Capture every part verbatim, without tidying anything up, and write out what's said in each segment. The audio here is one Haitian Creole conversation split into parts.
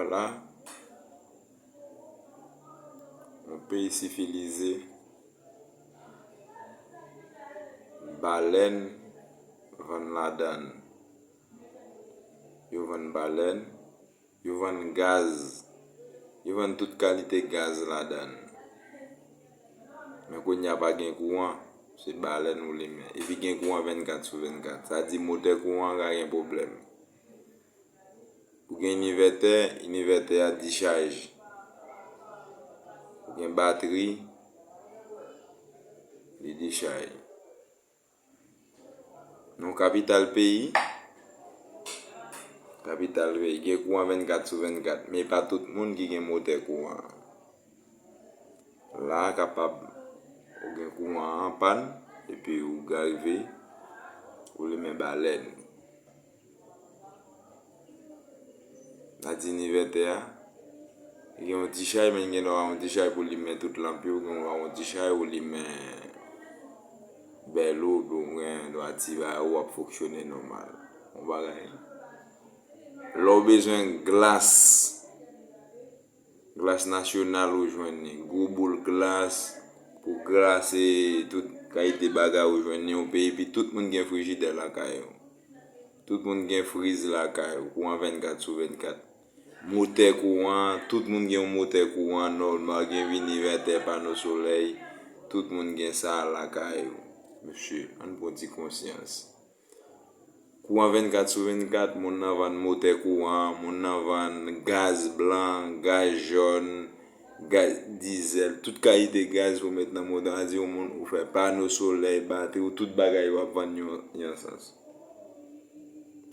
La, yon peyi sivilize, balèn vann ladan l. Yo vann balèn, yo vann gaz, yo vann tout kalite gaz ladan l. Men kounye a pa gen kouran, se balèn ou limen. Epi gen kouran vennkat sou vennkat. Sa di motè kouran an ka gen pwoblèm. Ou gen inivètè, inivètè a dichaj. Ou gen batri, li dichaj. Nou kapital peyi, kapital peyi, gen kouran vennkat sou vennkat, men pa tout moun ki gen motè kouran. La a kapab ou gen kouran an pàn, epi ou rive, ou limen balèn. N a di inivètè a, gen yon ti chay, men gen dwa yon ti chay pou limen tout lanp yo, gen dwa yon ti chay ou limen bèlo, oubyen ou gen dwa ti bagay ou ap fonksyone nòmal. Yon bagay. Lè w bezwen glas, glas nasyonal ou jwenn li, gwo boul glas pou glase tout kalite bagay ou jwenn li yon peyi, epi tout moun gen frijidè lakay yo. Tout moun gen friz lakay yo, kouran vennkat sou vennkat. Motè kouran, tout moun gen yon motè kouran nòmal, gen inivètè, pano solèy, tout moun gen sa lakay yo. Mesye, ann pran ti konsyans. Kouran vennkat sou vennkat, moun nan vann motè kouran, moun nan vann gaz blan, gaz jòn, gaz dizèl, tout kalite gaz pou met nan motè. Ann di yon moun ou fè pano solèy, batri, ou tout bagay yo ap vann yon, yon sans.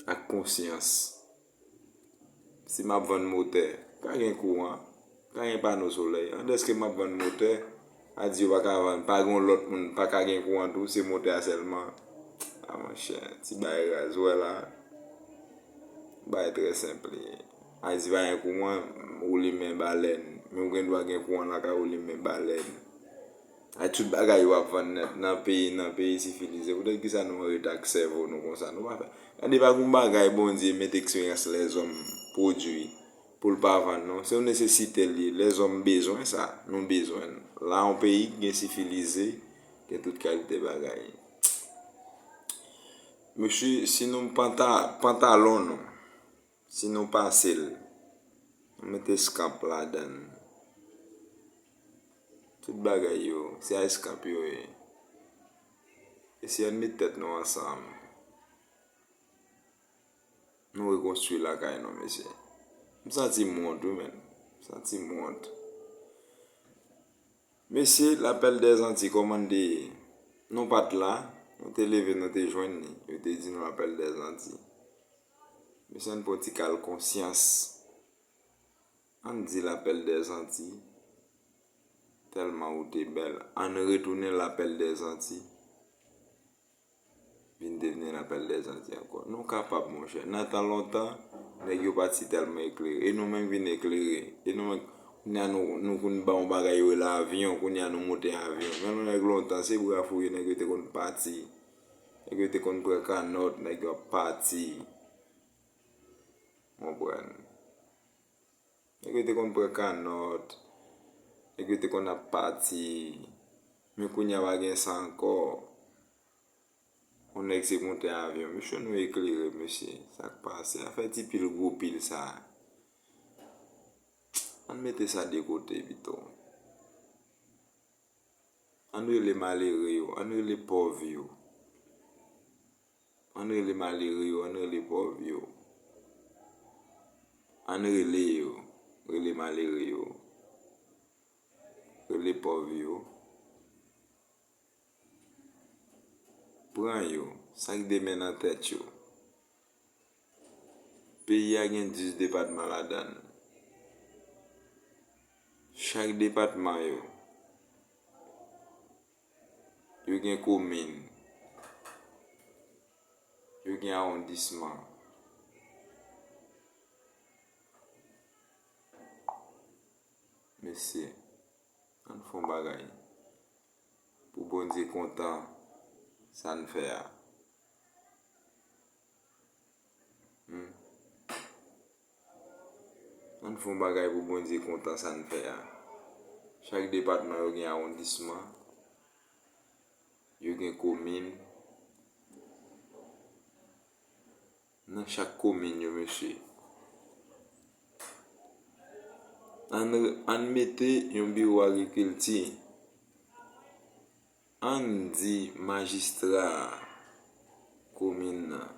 Ak konsyans. Si m ap vann motè, ka gen kouran, ka gen pano solèy. Andèske m ap vann motè, a di yo pa ka vann, pa gen yon lòt moun, pa ka gen kouran tou, se motè a sèlman. A monchè, ti bagay raz, ou wè la. Bagay trè senp li ye. A di pa gen kouran, ou limen balèn. Men ou gen dwa gen kouran lakay ou limen balèn. Ay, tout bagay yo ap vann nèt nan peyi, nan peyi sivilize. Poutèt kisa nou anreta ak sèvo nou konsa? Nou pa fè. Gade, pa gon bagay Bondye met eksperyans lèzòm pwodui pou l pa vann, non. Se yon nesesite l ye. Lèzòm bezwen sa. Nou bezwen l. La, yon peyi ki gen sivilize, gen tout kalite bagay. Mesye, si nou panta-, pantalon nou, si nou pase l, nou mete eskanp ladan l. Tout bagay yo, se a eskanp yo ye. Mesye, ann met tèt nou ansanm. Nou rekonstwi lakay nou, mesye. M santi m wont, wi, menn. M santi m wont. Mesye, Lapèl dèzanti, kòman n te ye? Nou pa t la, nou te leve, nou te jwenn li. Yo te di nou Lapèl dèzanti. Mesye, ann pran ti kal konsyans. Ann di Lapèl dèzanti, tèlman ou te bèl. Ann retounen Lapèl dèzanti. Vin devni Lapèl dèzanti ankò. Nou kapab, monchè. Nan tan lontan, nèg yo pa t si tèlman eklere. E nou menm vin eklere. E nou menm, kounye a nou, nou konn ba yon bagay yo rele avyon, kounye a nou monte avyon. Men nou nèg lontan, se bra fouye nèg yo te konn pati. Nèg yo te konn pran kanòt, nèg yo ap pati. Konprann? Nèg yo te konn pran kanòt. Nèg yo te konn ap pati. Men kounye a pa gen sa ankò. Yon nèg se monte avyon. Mesye, nou eklere, mesye. Sa k pase? Afè ti pil gwo pil sa. Ann mete sa de kote pito. Ann rele malere yo, ann rele pòv yo. Ann rele malere yo, ann rele pòv yo. Ann rele yo, rele malere yo. Rele pòv yo. Pran yo, sa k de men nan tèt yo. Peyi a gen dis depatman ladan l. Chak depatman yo, yo gen komin, yo gen awondisman. Mesye, ann fè yon bagay pou Bondye kontan sa n fè a. Hmm. Ann fè yon bagay pou Bondye kontan sa n fè a. Chak depatman yo gen awondisman, yo gen komin. Nan chak komin yo, mesye, ann, ann mete yon biwo agrikilti. Ann di majistra komin nan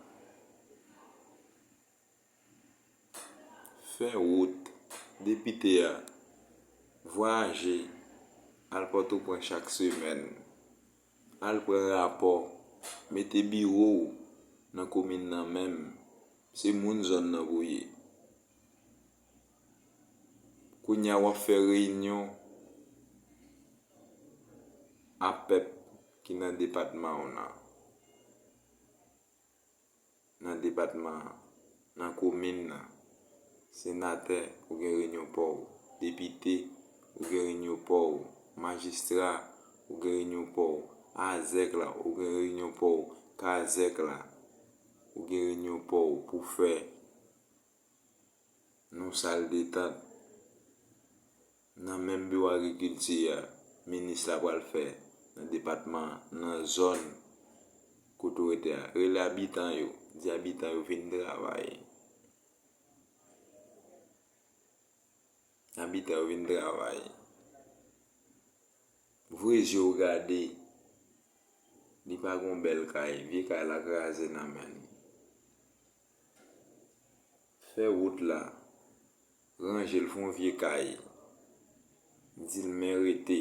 fè wout, depite a vwayaje al Pòtoprens chak semèn, al pran rapò, mete biwo w nan komin nan menm, se moun zòn nan pou w ye. Kounye a w ap fè reyinyon a pèp ki nan depatman w nan. Nan depatman an, nan komin nan, senatè, ou gen reyinyon pa w, depite, ou gen reyinyon pa w, majistra, ou gen reyinyon pa w, azèk la, ou gen reyinyon pa w, kazèk la, ou gen reyinyon pa w pou fè nan sal detant. Nan menm biwo agrikilti a, minis la pral fè nan depatman an, nan zòn kote w rete a. Rele abitan yo, di abitan yo vin travay. Abitan yo vin travay. Voye je w gade. Li pa gen yon bèl kay, vye kay la kraze nan men l. Fè wout la, ranje l, fè yon vye kay. Di l men rete.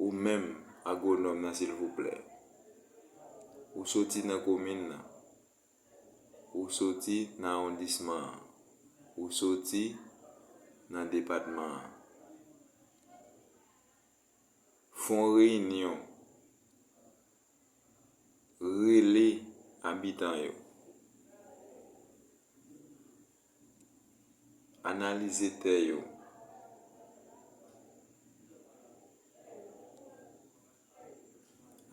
Ou menm, agwonòm nan, silvouplè. Ou soti nan komin nan. Ou soti nan awondisman an. Ou soti nan depatman an. Fè yon reyinyon. Rele abitan yo. Analize tè yo.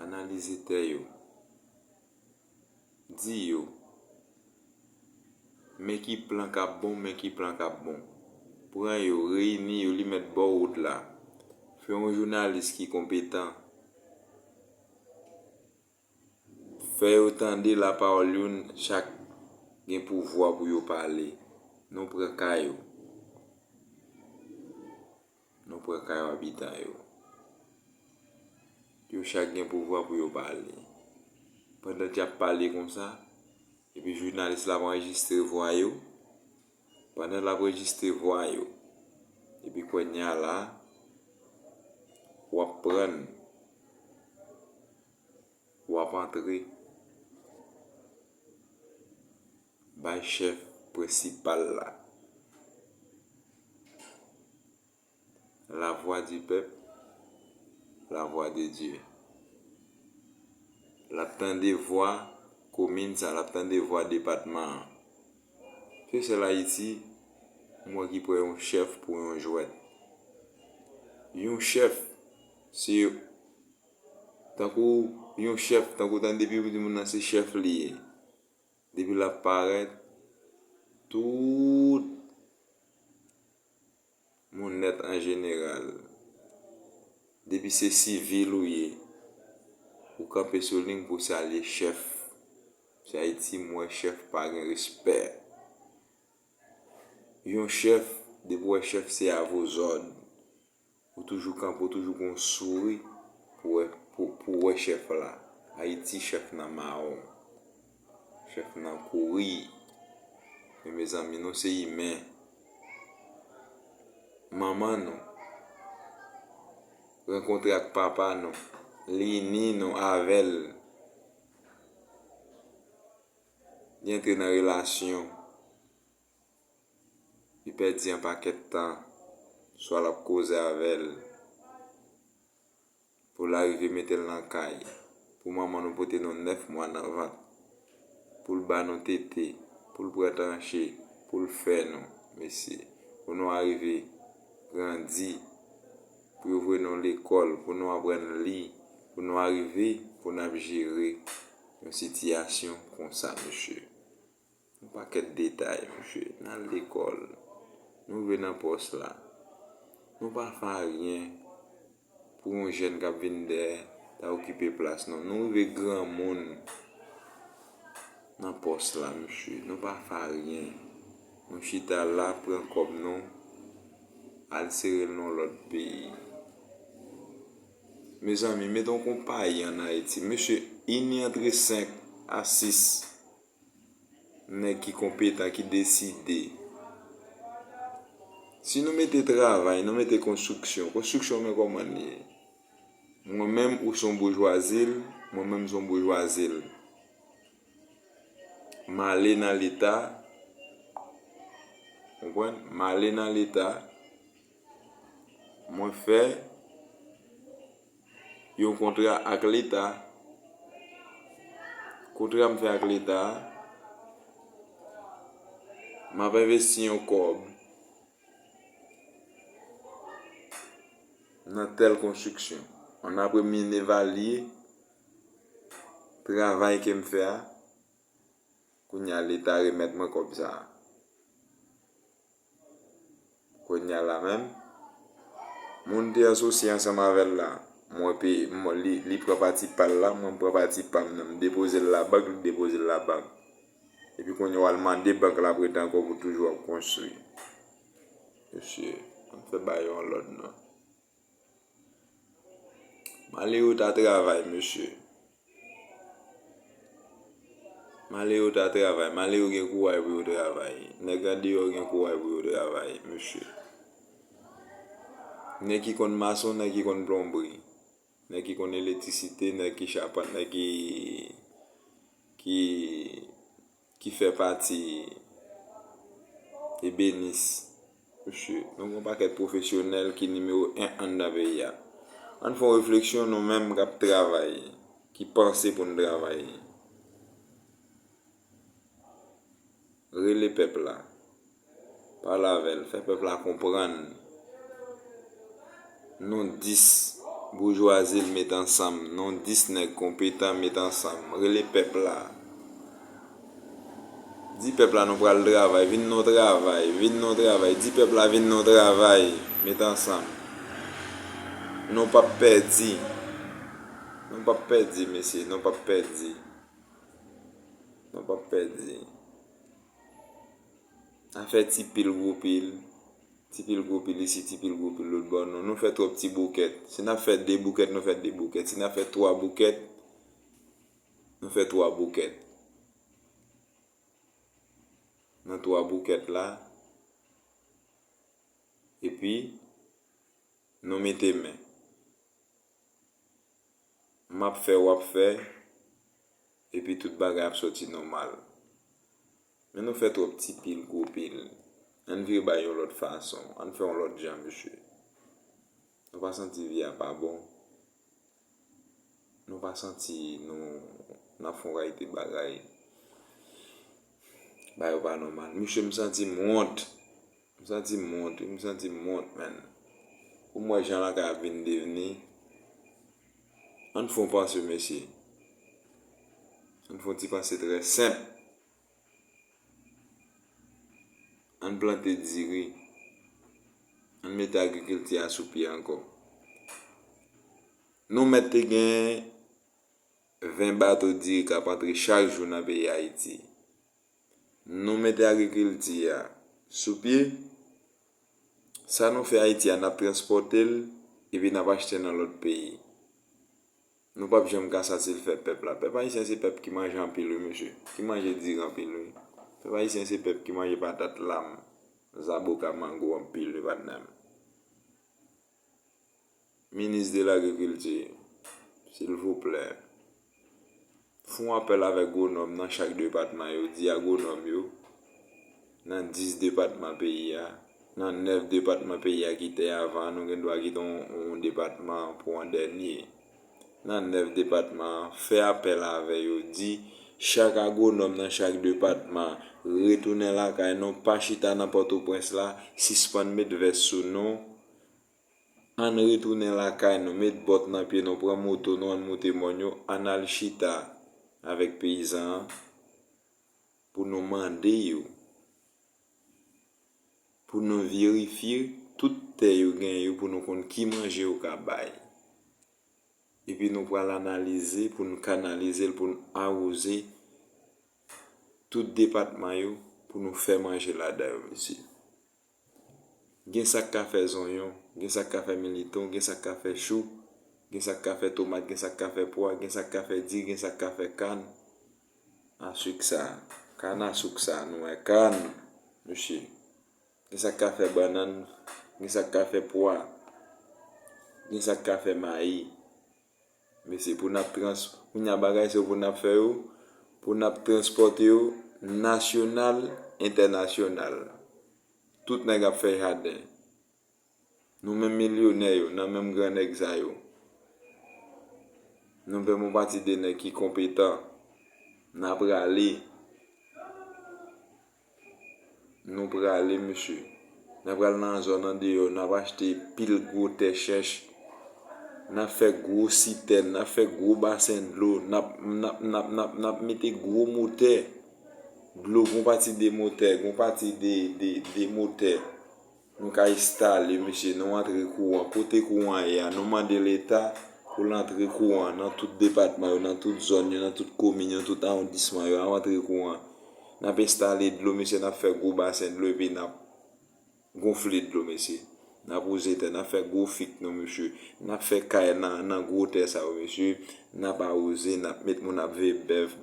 Analize tè yo. Di yo men ki plan k ap bon, men ki plan k ap bon. Pran yo, reyini yo, li mèt ba w wout la. Fè yon jounalis ki konpetan. Fè yo tande lapawòl, youn chak gen pouvwa pou yo pale. Nou pran ka yo. Nou pran ka yo, abitan yo. Yo chak gen pouvwa pou yo pale. Pandan y ap pale konsa, epi jounalis la ap anrejistre vwa yo. Pandan l ap anrejistre vwa yo, epi kounye a la, w ap pran, w ap antre bay chèf prensipal la. La voix du peuple, la voix de Dieu. L ap tande vwa komin sa, l ap tande vwa depatman an. Sesèl, Ayiti, m wè ki pran yon chèf pou yon jwèt. Yon chèf, se tankou yon chèf, tankou tande depi w di moun nan se chèf li ye. Depi l ap parèt, tout moun nèt an jeneral. Depi se sivil ou ye, ou kanpe sou liy pou w salye chèf. Se Ayiti, m wè chèf pa gen respè. Yon chèf, depi w wè chèf se avozòd. Ou toujou kanpe, ou toujou gon souri pou wè, pou, pou wè chèf la. Ayiti, chèf nan mawon. Chèf nan kouri. Men mezanmi, nou se imen. Manman nou rankontre ak papa nou. Li ini nou avè l. Li antre nan relasyon. Li pèdi yon pakèt tan, swa l ap koze avè l, pou l arive mete l nan kay, pou manman nou pote nou nèf mwa nan vant, pou l ba nou tete, pou l pran tranche, pou l fè nou, mesye, pou nou arive grandi, pou yo voye nou lekòl, pou nou aprann li, pou nou arive, pou n ap jere yon sitiyasyon konsa, mesye. Yon pakèt detay, mesye. N al lekòl. Nou rive nan pòs la. Nou pa fè anyen pou yon jèn k ap vin dèyè ta okipe plas nou. Nou rive granmoun nan pòs la, mesye. Nou pa fè anyen. Nou chita la, pran kòb nou, al sere l nan lòt peyi. Mezanmi, mete yon konpayi ann Ayiti. Mesye, ini antre senk a sis nèg ki konpetan, ki deside. Si nou mete travay, nou mete konstriksyon. Konstriksyon, men kòman l ye. Mwen menm, ou se yon boujwa zil, mwen menm, m se yon boujwa zil. M ale nan Leta, konprann? M ale nan Leta, mwen fè yon kontra ak Leta. Kontra m fè ak Leta a, m ap envesti yon kòb nan tèl konstriksyon. Annapre, m vin evalye travay ke m fè a. Kounye a, Leta remèt mwen kòb sa a. Kounye a la menm, moun te asosye ansanm avè l la, mwen peye, mwen, li, li pran pati pa l la, mwen pran pati pa m nan. M depoze l labank, li depoze l labank. Epi kounye a, w al mande bank la prete ankò pou toujou ap konstwi. Mesye, ann fè bagay yo an lòd non. M ale yo ta travay, mesye. M ale yo ta travay. M ale yo gen kouraj pou yo travay. Nèg andeyò gen kouraj pou yo travay, mesye. Nèg ki konn mason, nèg ki konn plonbri, nèg ki konn elektrisite, nèg ki chapant, nèg ki, ki ki fè pati ebenis. Mesye, nou gen yon pakèt pwofesyonèl ki nimewo en anndan peyi a. Ann fè yon refleksyon, nou menm k ap travay, ki panse pou n travay. Rele pèp la. Pale avè l, fè pèp la konprann. Nou dis boujwazi l met ansanm, nou dis nèg konpetan met ansanm. Rele pèp la. Di pèp la nou pral travay, vin nou travay, vin nou travay. Di pèp la vin nou travay, met ansanm. Nou p ap pèdi. Nou p ap pèdi, mesye, nou p ap pèdi. Nou p ap pèdi. Afè ti pil gwo pil, ti pil gwo pil isi, ti pil gwo pil lòt bò, non. Nou fè twòp ti boukèt. Si n ap fè de boukèt, nou fè de boukèt. Si n ap fè twa boukèt, nou fè twa boukèt. Nan twa boukèt la, epi nou mete men. M ap fè, w ap fè, epi tout bagay ap sòti nòmal. Men nou fè twòp ti pil, gwo pil. Ann vire bagay yon lòt fason. Ann fè yon lòt jan, mesye. Nou pa santi vi a pa bon. Nou pa santi nou, n ap fè yon kalite bagay. Bagay yo pa nòmal. Mesye, m santi m wont. M santi m wont, wi, m santi m wont, man. Pou m wè jan lakay ap vin devni. Ann fè yon panse, mesye. Ann fè yon ti panse trè senp. Ann plante diri. Ann mete agrikilti a sou pye ankò. Nou mèt te gen ven bato diri k ap antre chak jou nan peyi Ayiti. Nou mete agrikilti a sou pye. Sa nou fè Ayiti a, n ap transpòte l, epi n ap achte nan lòt peyi. Nou p ap janm ka satisfè pèp la. Pèp ayisyen se pèp ki manje anpil, wi, mesye. Ki manje diri anpil, wi. Pèp ayisyen se pèp ki manje patat, lam, zaboka, mango anpil, wi, patnè m. Minis de lagrikilti, silvouplè, fè yon apèl avèk gwonòm nan chak depatman yo, di agwonòm yo, nan dis depatman peyi a, nan nèf depatman peyi a ki te avan an, nou gen dwa kite yon, yon depatman pou an dènye. Nan nèf depatman an, fè apèl avè yo, di chak agwonòm nan chak depatman, retounen lakay nou, pa chita nan Pòtoprens la, sispann met vès sou nou, ann retounen lakay nou, met bòt nan pye nou, pran moto nou, ann moute mòn yo, ann al chita avèk peyizan an pou nou mande yo, pou nou verifye tout tè yo gen yo, pou nou konn ki manje yo ka bay. Epi nou pral analize pou nou kanalize l, pou nou awoze tout depatman yo, pou nou fè manje ladan yo, mesye. Gen sa k ka fè zonyon, gen sa k ka fè militon, gen sa k ka fè chou, gen sa k ka fè tomat, gen sa k ka fè pwa, gen sa k ka fè diri, gen sa k ka fè kann. A sik sa, kann a sik sa, nou wè kann, mesye. Gen sa k ka fè bannann, gen sa k ka fè pwa, gen sa k ka fè mayi. Mesye, pou n ap trans-, kounye a bagay se pou n ap fè yo, pou n ap transpòte yo nasyonal, entènasyonal. Tout nèg ap fè jaden. Nou menm milyonè yo, nan menm gran nèg sa yo. Nou menm yon pati de nèg ki konpetan. N ap rale. Nou prale, mesye. N ap pral nan zòn andeyò, n ap achte pil gwo tè chèch. N ap fè gwo sitèn, n ap fè gwo basen dlo, n ap, n ap, n ap, n ap, n ap mete gwo motè. Dlo, gon pati de motè, gon pati de, de, de motè. Nou ka enstale, mesye, nou antre kouran. Kote kouran ye a, nou mande Leta pou l antre kouran nan tout depatman yo, nan tout zòn yo, nan tout komin yo, tout awondisman yo, a antre kouran. N ap enstale dlo, mesye, n ap fè gwo basen dlo, epi n ap gonfle dlo, mesye. N ap wouze tè, n ap fè gwo fik nou, mesye. N ap fè kay nan, nan gwo tè sa yo, mesye. N ap awoze, n ap met moun ap veye bèf,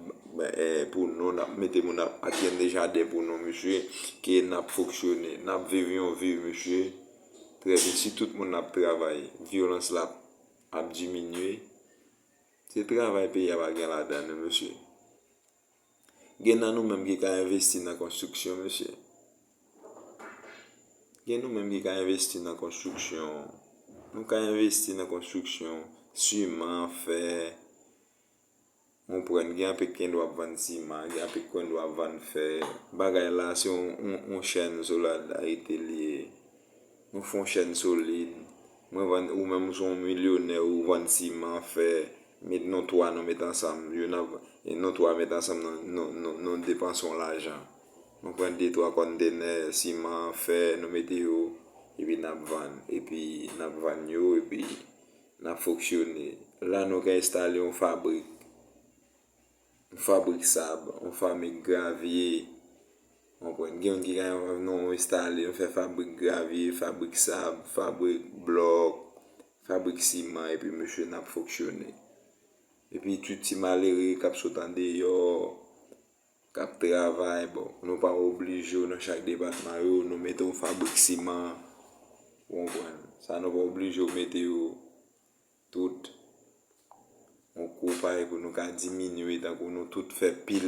eh, pou nou, n ap mete moun ap atyenn de jaden pou nou, mesye. Ke n ap fonksyone, n ap viv yon vi, mesye. Trè byen, si tout moun ap travay, vyolans la ap diminye. Se travay peyi a pa gen ladan, non, mesye. Gen nan nou menm ki ka envesti nan konstriksyon, mesye. Gen nou menm ki ka envesti nan konstriksyon. Nou ka envesti nan konstriksyon, siman, fè. Ou konprann, gen anpil kendo ap vann siman, gen anpil kendo ap vann fè. Bagay la, se yon, yon, yon chèn solidarite li ye. Nou fè yon chèn solid. Mwen vann, ou menm ou se yon milyonè, ou vann siman, fè, met nou twa, nou met ansanm, youn ap, e nou twa met ansanm, nou, nou, nou, nou depanse yon lajan. Nou pran de twa kòntenè siman, fè, nou mete yo, epi n ap vann, epi n ap vann yo, epi n ap fonksyone. La nou ka enstale yon fabrik. Yon fabrik sab, yon fabrik gravye. Ou konprann? Gen youn ki ka, nou enstale, nou fè fabrik gravye, fabrik sab, fabrik blòk, fabrik siman, epi mesye n ap fonksyone. Epi tout ti malere k ap sot andeyò, k ap travay, bon, nou pa oblije w nan chak depatman yo, nou mete yon fabrik siman, ou konprann? Sa nou pa oblije w mete yo tout. Yon kou pare pou nou ka diminye, tankou nou tout fè pil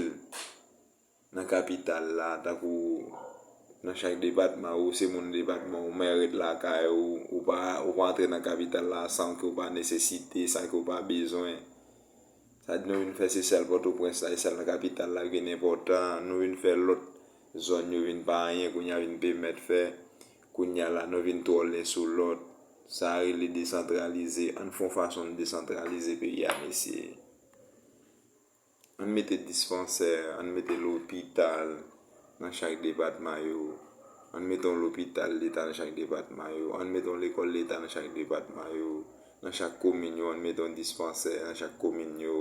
nan kapital la, tankou nan chak depatman, ou se moun depatman, ou mèt lakay ou, ou pa, ou pa antre nan kapital la san ke ou pa nesesite, sa ke ou pa bezwen. Sa di nou vin fè se sèl Pòtoprens la, se sèl nan kapital la ki vin enpòtan, nou vin fè lòt zòn yo vin pa anyen, kounye a vin pèmèt fè, kounye a la nou vin twò len sou lòt. Sa rele desantralize. Ann fè yon fason n desantralize peyi a, mesye. Ann mete dispansè, ann mete lopital nan chak depatman yo. Ann mete yon lopital leta nan chak depatman yo. Ann mete yon lekòl leta nan chak depatman yo. Nan chak komin yo, ann mete yon dispansè nan chak komin yo.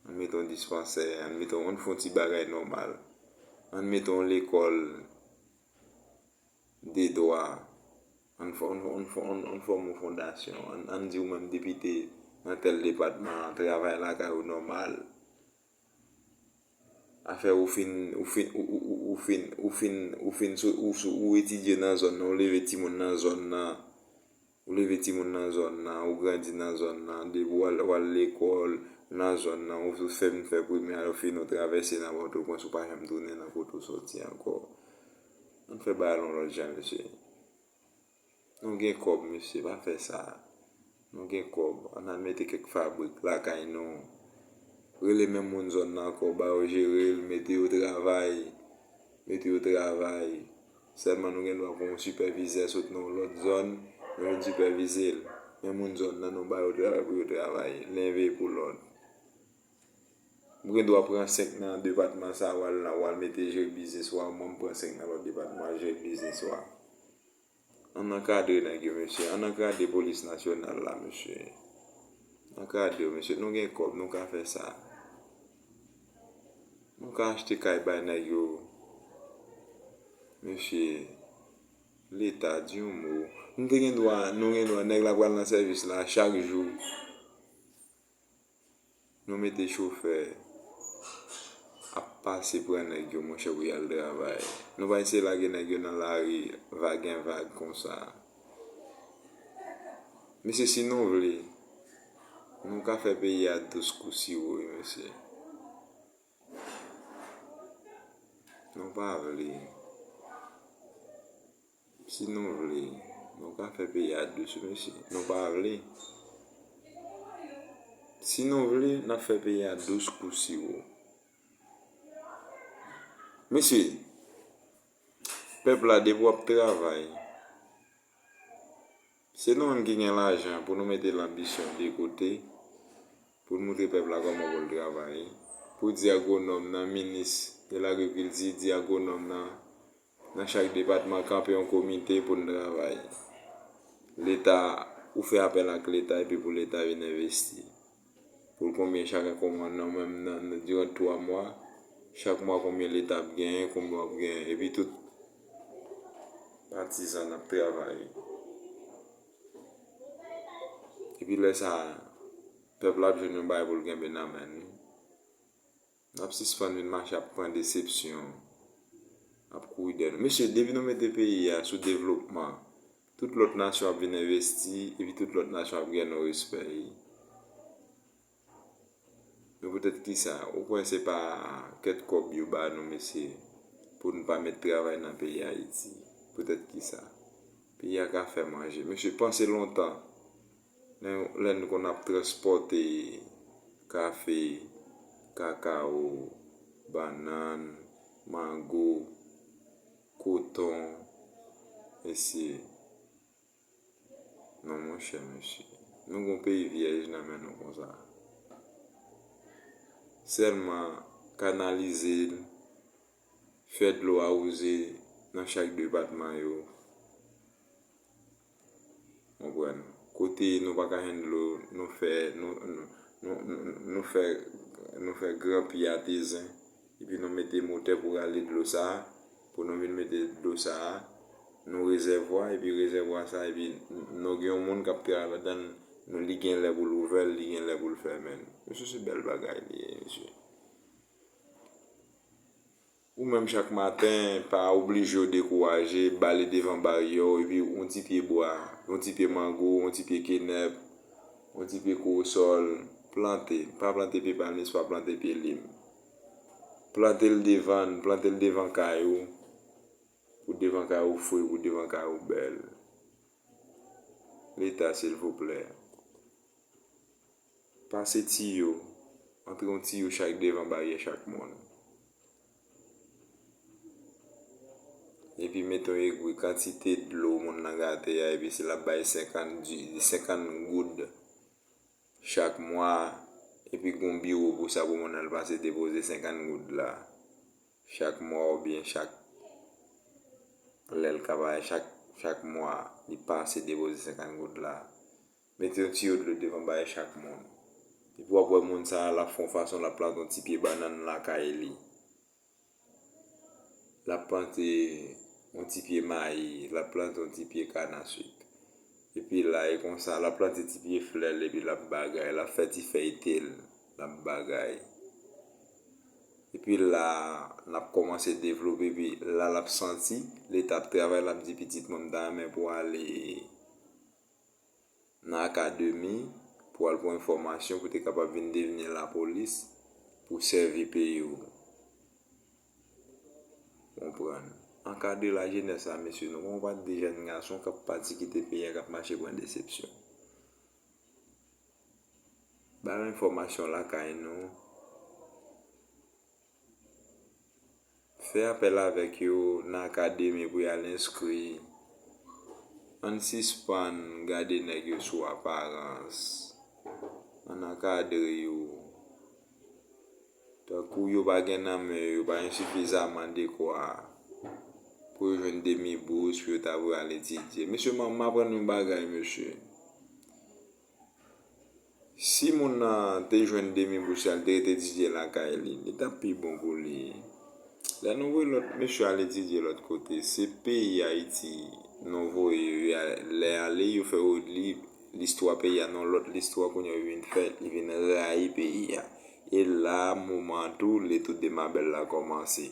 Ann mete yon dispansè, ann mete yon, ann fè yon ti bagay nòmal. Ann mete yon lekòl de dwa. Ann fò-, ann fò-, ann fò-, ann, ann fòme yon fondasyon. Ann, ann di ou menm depite nan tèl depatman an, travay lakay ou nòmal. Afè ou fin, ou fin, ou, ou, ou, ou fin, ou fin, ou fin sou, ou, sou, ou etidye nan zòn nan, ou leve timoun nan zòn nan. Ou leve timoun nan zòn nan, ou grandi nan zòn nan, depi w al, w al lekòl nan zòn nan, ou fin fè premye a, ou fin ou travèse nan Pòtoprens, ou pa janm tounen nan kote ou sòti ankò. Ann fè bagay la yon lòt jan, mesye. Nou gen kòb, mesye, pa fè sa. Nou gen kòb, ann al mete kèk fabrik lakay nou. Rele menm moun zòn nan ankò, ba yo jere l, mete yo travay. Mete yo travay. Sèlman nou gen dwa pran yon sipèvizè sot nan yon lòt zòn, nou vin sipèvize l. Men moun zòn nan, nou ba yo travay pou yo travay, len veye pou lòt. M gen dwa pran senk nan depatman sa a, w al, w al mete jere biznis ou a, mwen m pran senk nan lòt depatman, jere biznis ou a. Ann ankadre nèg yo, mesye. Ann ankadre polis nasyonal la, mesye. Ankadre yo, mesye. Nou gen kòb, nou ka fè sa. Nou ka achte kay bay nèg yo. Mesye, Leta, di yon mo. Nou te gen dwa, nou gen dwa, nèg la pral nan sèvis la chak jou. Nou mete chofè ap pase pran nèg yo, monchè, pou y al travay. Nou pa eseye lage nèg yo nan lari vag en vag konsa. Mesye, si nou vle, nou ka fè peyi a dous kou siwo, wi, mesye. Nou pa vle. Si nou vle, nou ka fè peyi a dous, mesye. Nou pa vle. Si nou vle, n ap fè peyi a dous kou siwo. Mesye, pèp la, depi w ap travay, se nou menm ki gen lajan pou nou mete lanbisyon de kote, pou n moutre pèp la kòman pou l travay. Pou di agwonòm nan, minis de lagrikilti, di agwonòm nan, nan chak depatman, kanpe yon komite pou n travay. Leta, ou fè apèl ak Leta epi pou Leta vin envesti. Pou l konbyen chak kòman nan menm nan, nan diran twa mwa, chak mwa konbyen Leta ap genyen, konbyen w ap genyen, epi tout patizan n ap travay. Epi lè sa a, pèp la ap jwenn yon bagay pou l kenbe nan men l, wi. N ap sispann vin mache ap pran desepsyon, ap kouri dèyè nou. Mesye, depi nou mete peyi a sou devlopman, tout lòt nasyon ap vin envesti, epi tout lòt nasyon ap gen nou respè, wi. Men poutèt kisa? Ou kwè se pa kèk kòb yo ba nou, mesye, pou n pa met travay nan peyi Ayiti? Poutèt kisa? Peyi a ka fè manje. Mesye, panse lontan. Lè, lè n konn ap transpòte kafe, kakawo, bannann, mango, koton, mesye. Non, monchè, mesye. Nou gon peyi vyèj nan men nou konsa. Sèlman kanalize l, fè dlo a wouze nan chak depatman yo. Konprann? Kote nou pa ka jwenn dlo, nou fè, nou, nou, nou, nou, nou fè, nou fè gran pi atezen, epi nou mete motè pou rale dlo sa a, pou nou vin mete dlo sa a, nou rezèvwa, epi rezèvwa sa a, epi nou gen yon moun k ap travay ladan l, nou, li gen lè pou l ouvè l, li gen lè pou l fèmen l. Mesye, se bèl bagay li ye, mesye. Ou menm chak maten, pa oblije w dekouraje, bale devan baryè w, epi yon ti pye bwa, yon ti pye mango, yon ti pye kenèp, yon ti pye kowosòl, plante. Pa plante pye palmis, pa plante pye lim. Plante l devan, plante l devan kay ou, pou devan kay ou fre, pou devan kay ou bèl. Leta, silvouplè. Pase tiyo, antre yon tiyo chak devan baryè chak moun. Epi mete yon egri kantite dlo moun nan gate a, epi si l ap bay senkant di, senkant goud chak mwa, epi gon biwo pou sa pou moun al pase depoze senkant goud la chak mwa oubyen chak lè l ka bay chak, chak mwa li pase depoze senkant goud la. Mete yon tiyo dlo devan bay chak moun. Epi w ap wè moun sa a, l ap fè yon fason, l ap plante yon ti pye bannann lakay li. L ap plante yon ti pye mayi, l ap plante yon ti pye kanaswit. Epi la, e konsa, l ap plante ti pye flè l, epi l ap bagay, l ap fè ti fèy te l, l ap bagay. Epi la, n ap kòmanse devlope, epi la, l ap santi, Leta ap travay, l ap di, "Pitit mwen, m ta renmen pou w ale nan akademi, pou w al pran yon fòmasyon, pou w te kapab vin devni lapolis, pou w sèvi peyi w." Konprann. Ankadre lajenès la, mesye, nou gon pati de jèn gason k ap pati kite peyi a, k ap mache pran desepsyon. Ba yo enfòmasyon lakay nou. Fè apèl avèk yo nan akademi pou y al enskri. Ann sispann gade nèg yo sou aparans. Ann ankadre yo. Tankou yo pa gen nan men yo, yo pa gen sifizaman dekwa pou yo jwenn demi bous, pou yo ta voye al etidye. Mesye, m, m aprann yon bagay, mesye. Si moun nan te jwenn demi bous la, li te rete etidye lakay li, li t ap pi bon pou li. Lè nou voye lòt mesye al etidye lòt kote, se peyi Ayiti nou voye yo, y a-, lè ale, yo fè yo li listwa peyi a, nan lòt listwa kounye a, yo vin fè, li vin rayi peyi a. E la, moman tou, le tour de ma belle la kòmanse.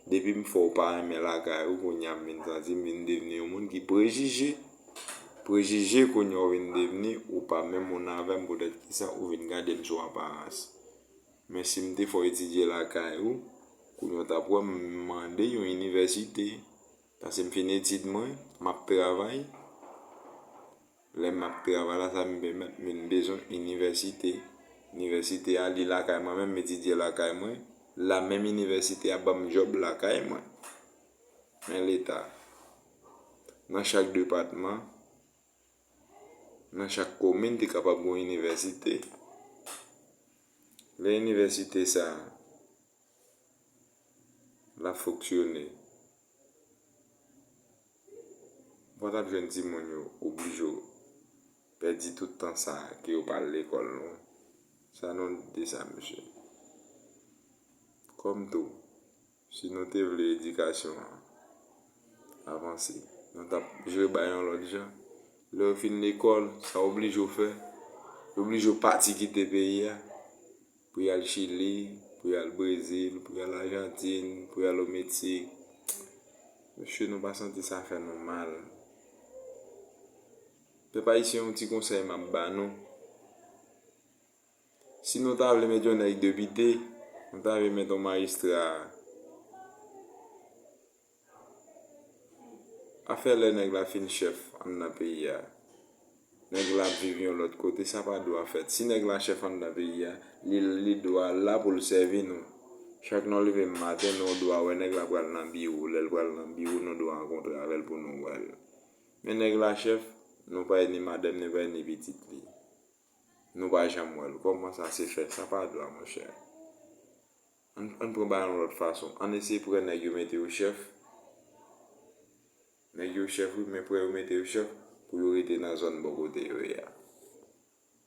Depi m fè w pa renmen lakay ou, kounye a m vin santi m vin devni yon moun ki prejije. Prejije kounye a w vin devni, ou pa menm moun avè m, poutèt kisa ou vin gade m sou aparans. Men si m te fè w etidye lakay ou, kounye a w t ap wè m mande yon inivèsite. Paske m fin etid mwen, m ap travay. Lè m ap travay la, sa vin pèmèt m vin bezwen inivèsite. Inivèsite a, li lakay mwen menm, m etidye lakay mwen. La menm inivèsite a ban m djòb lakay mwen. Men Leta, nan chak depatman, nan chak komin, te kapab gen yon inivèsite. Lè inivèsite sa a, l ap fonksyone, ou pa t ap jwenn timoun yo oblije pèdi tout tan sa a ke yo pa al lekòl, non. Sa nou di sa, mesye? Kòm tou, si nou te vle edikasyon an avanse, nou t ap jere bagay yon lòt jan. Lè yo fin lekòl, sa oblije w fè, yo oblije w pati kite peyi a pou y al Chili, pou y al Brezil, pou y al Ajantin, pou y al o Meksik. Mesye, nou pa santi sa fè nou mal? Pèp ayisyen, yon ti konsèy m ap ba nou. Si nou ta vle met yon nèg depite, nou ta vle met yon majistra, afè lè nèg la fin chèf anndan peyi a, nèg la ap viv yon lòt kote, sa pa dwa fèt. Si nèg la chèf anndan peyi a, li, li dwa la pou l sèvi nou. Chak nou leve maten, nou dwa wè nèg la pral nan biwo. Lè l pral nan biwo, nou dwa rankontre avè l pou nou wè l. Men nèg la chèf, nou pa ni madanm, nou pa ni pitit li. Nou pa janm wè l. Kòman sa se fè? Sa pa dwa, monchè. Ann, ann pran bagay yon lòt fason. Ann eseye pran nèg yo mete yo chèf. Nèg yo chèf, wi, men pran yo mete yo chèf pou yo rete nan zòn bò kote yo ye a.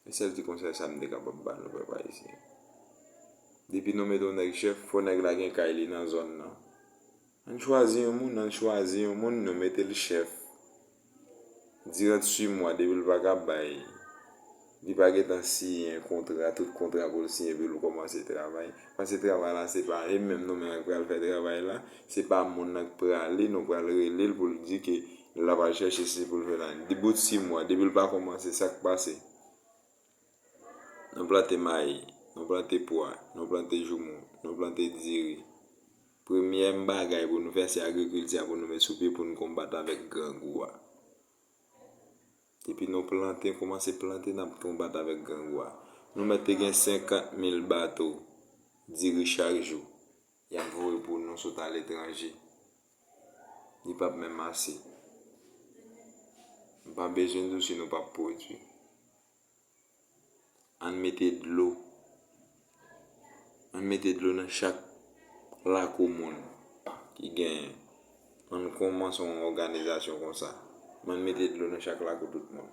Se sèl ti konsèy sa m te kapab ba nou, pèp ayisyen. Depi nou mete yon nèg chèf, fò nèg la gen kay li nan zòn nan. Ann chwazi yon moun, ann chwazi yon moun, nou mete l chèf. Diran dis mwa, depi l pa ka bay, li pa gentan siyen kontra, tout kontra pou l siyen, epi l kòmanse travay. Paske travay la, se pa e menm nou menm k pral fè travay la, se pa moun nan k prale, nou pral rele l pou l di ke l ap al chèche si pou l fè la. Di bout sis mwa, depi l pa kòmanse, sa k pase? Nou plante mayi, nou plante pwa, nou plante joumou, nou plante diri. Premye bagay pou nou fè, se agrikilti a pou nou met sou pye pou nou konbat avèk grangou a. Depi nou plante, kòmanse plante, n ap konbat avèk grangou a. Nou mèt te gen senkant mil bato diri chak jou y ap voye pou nou sot aletranje. Li p ap menm ase. Nou pa bezwen di w si nou p ap pwodui. Ann mete dlo. Ann mete dlo nan chak lakou moun ki genyen. Ann kòmanse yon òganizasyon konsa. Ann mete dlo nan chak lakou tout moun.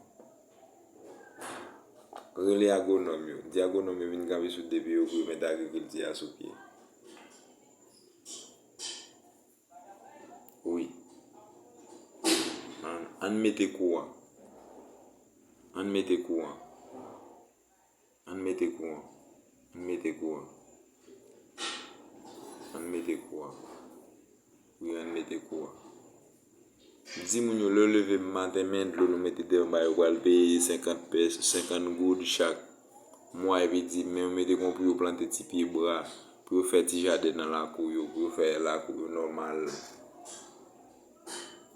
Rele agwonòm yo. Di agwonòm yo vin kanpe sou de pye yo pou yo mete agrikilti a sou pye. Wi. Ann, ann mete kouran. Ann mete kouran. Ann mete kouran. Ann mete kouran. Ann mete kouran. Wi, ann mete kouran. Di moun yo, lè yo leve maten, men dlo nou mete deyò ba yo, pral peye senkant pès, senkant goud chak mwa, epi di, men yo mete kouran pou yo plante ti pye bwa, pou yo fè ti jaden nan lakou yo, pou yo fè lakou yo nòmal,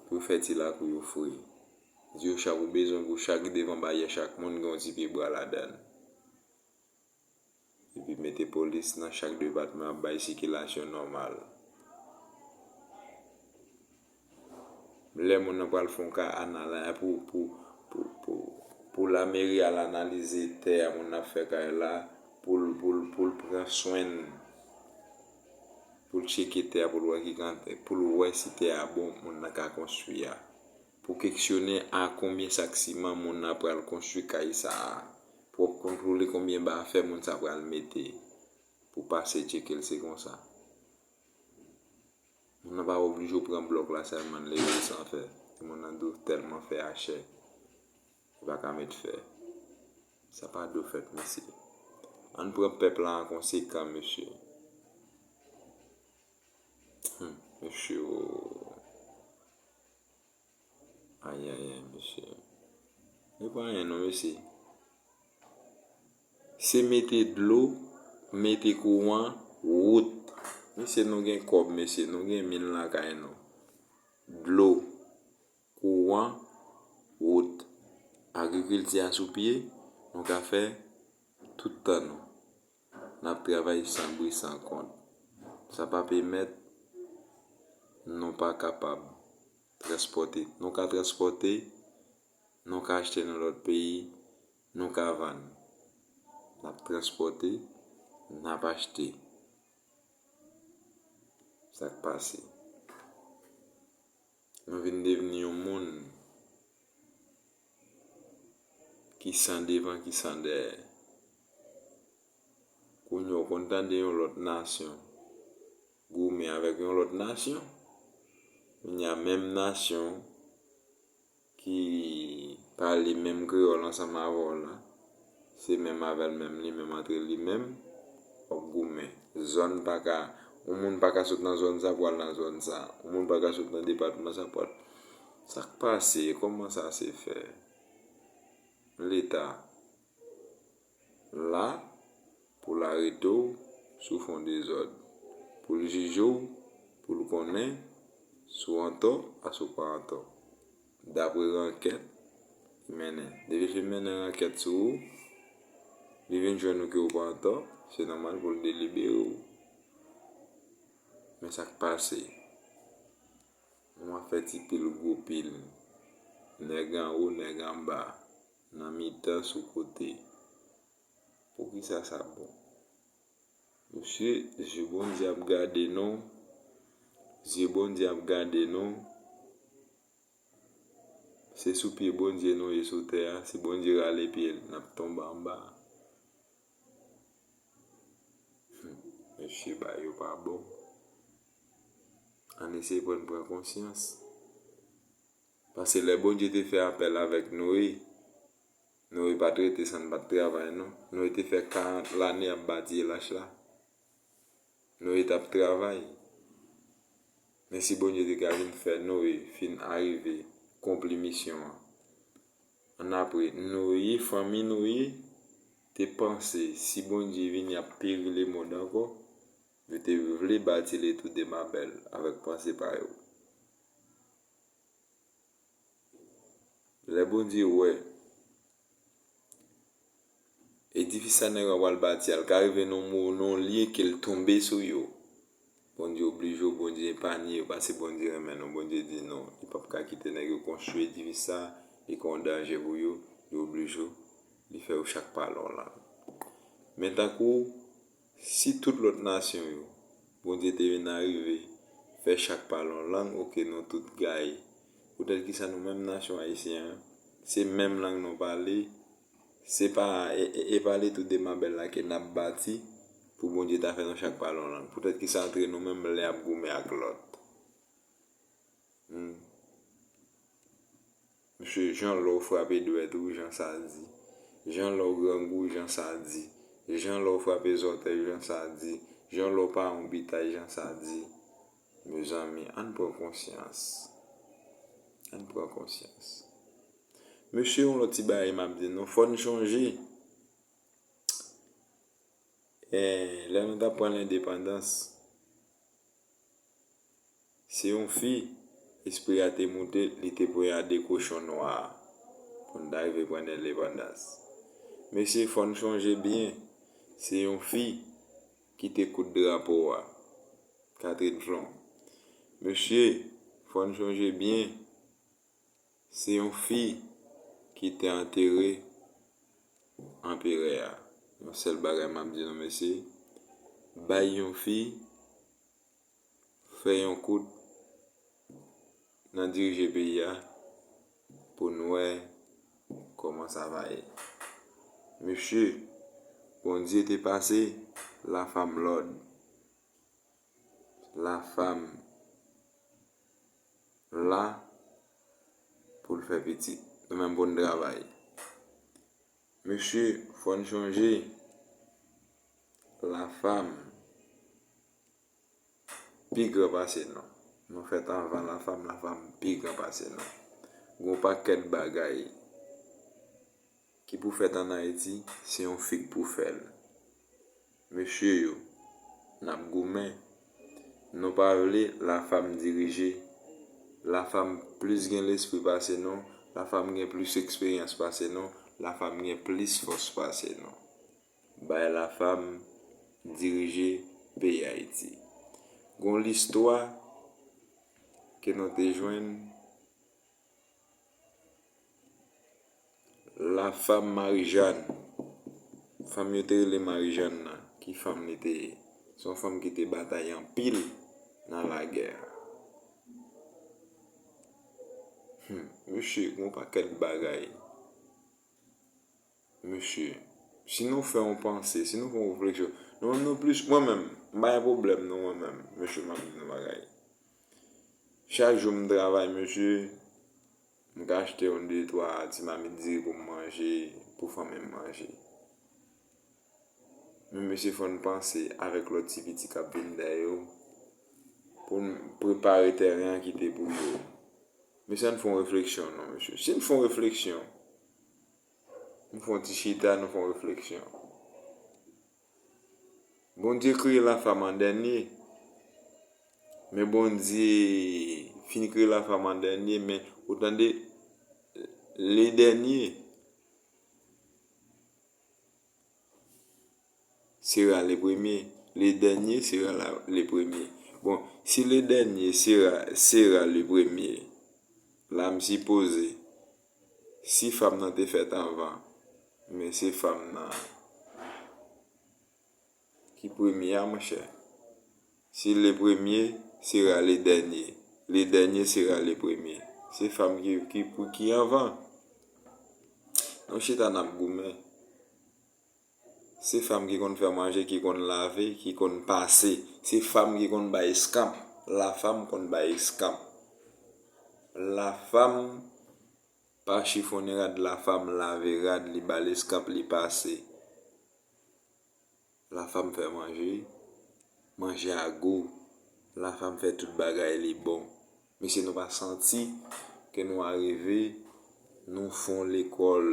pou yo fè ti lakou yo fre. Di yo chak ou bezwen pou chak devan baryè chak moun gen yon ti pye bwa ladan l. Epi mete polis nan chak depatman ap bay sikilasyon nòmal. Lè moun nan pral fè yon ka anal pou, pou, pou, pou, pou lameri al analize tè a moun nan ap fè kay la, pou l, pou l, pou l pran swen l. pou l tcheke tè a, pou l wè ki kantite, pou l wè si tè a bon, moun nan ka konstwi a. Pou kesyone a konbyen sak siman moun nan pral konstwi kay sa a. Pou w ap kontwole konbyen ba fè moun sa pral mete. Pou pase tcheke l, se konsa. Moun nan pa oblije w pran blòk la sèlman, leve l san fè. Timoun nan di w tèlman fè a chè. Li pa ka met fè. Sa pa dwe fèt, mesye. Ann pran pèp la an konsekan, mesye. Hmm, mesye, o. Ayayay, mesye. Li pa anyen non, mesye. Se mete dlo, mete kouran, wout. Mesye, nou gen kòb, mesye. Nou gen min lakay nou. Dlo, kouran, wout. Agrikilti a sou pye, nou ka fè tout tan nou. N ap travay san bri, san kont. Sa pa pèmèt nou pa kapab transpòte. Nou ka transpòte, nou ka achte nan lòt peyi, nou ka vann. N ap transpòte, n ap achte. Sa k pase? Nou vin devni yon moun ki san devan, ki san dèyè. Kounye a, w konn tande yon lòt nasyon goumen avèk yon lòt nasyon. Kounye a, menm nasyon ki pale menm kreyòl ansanm avè w la, se menm avè l menm, li menm antre li menm, w ap goumen. Zòn pa ka, yon moun pa ka sot nan zòn sa pou al nan zòn sa. Yon moun pa ka sot nan depatman sa pou al. Sa k pase? Kòman sa se fè? Leta la pou l arete w si w fè yon dezòd, pou l jije w, pou l konnen si w antò a si w pa antò. Dapre rankèt li mennen. Depi l fin mennen rankèt sou ou, li vin jwenn ou ke w pa antò, se nòmal pou l delibere w. Men sa k pase? Nou ap fè ti pil gwo pil. Nèg anwo, nèg anba. Nan mitan, sou kote. Poukisa sa bon? Mesye, zye Bondye ap gade nou. Zye Bondye ap gade nou. Se sou pye Bondye nou ye sou tè a. Si Bondye rale pye l, n ap tonbe anba. Hmm. Mesye, bagay yo pa bon. Ann eseye pran, pran konsyans. Paske lè Bondye te fè apèl avèk Noye, Noye pa t rete san l pa t travay, non. Noye te fè karant lane ap bati lach la. Noye t ap travay. Men si Bondye te ka vin fè Noye fin arive konpli misyon an. Annapre, Noye, fanmi Noye, te panse si Bondye vini ap peri lemonn ankò, yo te vle bati le tou de Babèl avèk panse pa yo. Lè Bondye wè edifis sa nèg yo pral bati a, l ka rive nan mo-, nan yon lye ke l tonbe sou yo. Bondye oblije w, Bondye epanye yo, paske Bondye renmen nou. Bondye di non, li p ap ka kite nèg yo konstwi edifis sa, li ka yon danje pou yo, li oblije w, li fè yo chak pale yon lang. Men tankou, si tout lòt nasyon yo, Bondye te vin arive, fè chak pale yon lang, oke, nou tout gaye. Poutèt kisa nou menm nasyon ayisyen an, se menm lang nou pale, se pa, e, e, e pa le tou de Babèl la ke n ap bati pou Bondye ta fè nou chak pale yon lang. Poutèt kisa antre nou menm lè ap goumen ak lòt? Hmm. Mesye, jan lè w frape dwèt ou, jan sa di. Jan lè w grangou, jan sa di. Jan lè w frape zòtèy, jan sa di. Jan lè w pa yon bitay, jan sa di. Mezanmi, ann pran konsyans. Ann pran konsyans. Mesye, yon lòt ti bagay m ap di nou, fò n chonje. Eh, lè nou t ap pran lendepandans, se yon fi, espri a te moute, li te poyade kochon nwa a pou n ta rive pran lendepandans. Mesye, fò n chonje byen, se yon fi ki te koud drapo a, Catherine Flon. Mesye, fò n chonje byen, se yon fi ki te antere anperè a. Yon sèl bagay m ap di nou, mesye, bay yon fi fè yon kout nan dirije peyi a pou n wè kòman sa va ye. Mesye, Bondye te pase Lafam lòd. Lafam la pou l fè pitit. Nou menm pou n travay. Mesye, fò n chonje, Lafam pi gran pase nou. Nou fèt anvan Lafam, Lafam pi gran pase nou. Gon pakèt bagay ki pou fèt ann Ayiti, se yon fi k pou fè l. Mesye yo, n ap goumen. Nou pa vle Lafam dirije. Lafam plis gen lespri pase nou, Lafam gen plis eksperyans pase nou, Lafam gen plis fòs pase nou. Bay Lafam dirije peyi Ayiti. Gon listwa ke nou te jwenn, Lafam Marijàn. Fanm yo te rele Marijàn nan, ki fanm li te ye? Se yon fanm ki te batay anpil nan lagè a. Hmm, mesye, gon pakèt bagay. Mesye, si nou fè yon panse, si nou fè yon refleksyon, nou menm nou plis, mwen menm, m pa gen pwoblèm non, mwen menm, mesye, m ap di nou bagay. Chak jou m travay, mesye, m ka achte yon de twa ti mamit diri pou m manje, pou fanmi m manje. Men mesye, fò n panse avèk lòt ti piti k ap vin dèyè yo, pou n prepare tèren an kite pou yo. Mesye, ann fè yon refleksyon non, mesye. Si n fè yon refleksyon, nou fè yon ti chita, nou fè yon refleksyon. Bondye kreye Lafam an dènye. Men Bondye fin kreye Lafam an dènye, men ou tande, le dènye sera le premye. Le dènye sera la, le premye. Bon, si le dènye sera, sera le premye, la m sipoze, si fanm nan te fèt anvan, men se fanm nan ki premye a, monchè. Si le premye sera le dènye, le dènye sera le premye. Se fanm ki, ki, pou ki anvan. Nou chita n ap goumen. Se fanm ki konn fè manje, ki konn lave, ki konn pase. Se fanm ki konn bay eskanp. Lafam konn bay eskanp. Lafam pa chifonnen rad, Lafam lave rad, li ba l eskanp, li pase. Lafam fè manje, manje a gou. Lafam fè tout bagay li bon. Mesye, nou pa santi ke nou arive, nou fon lekòl,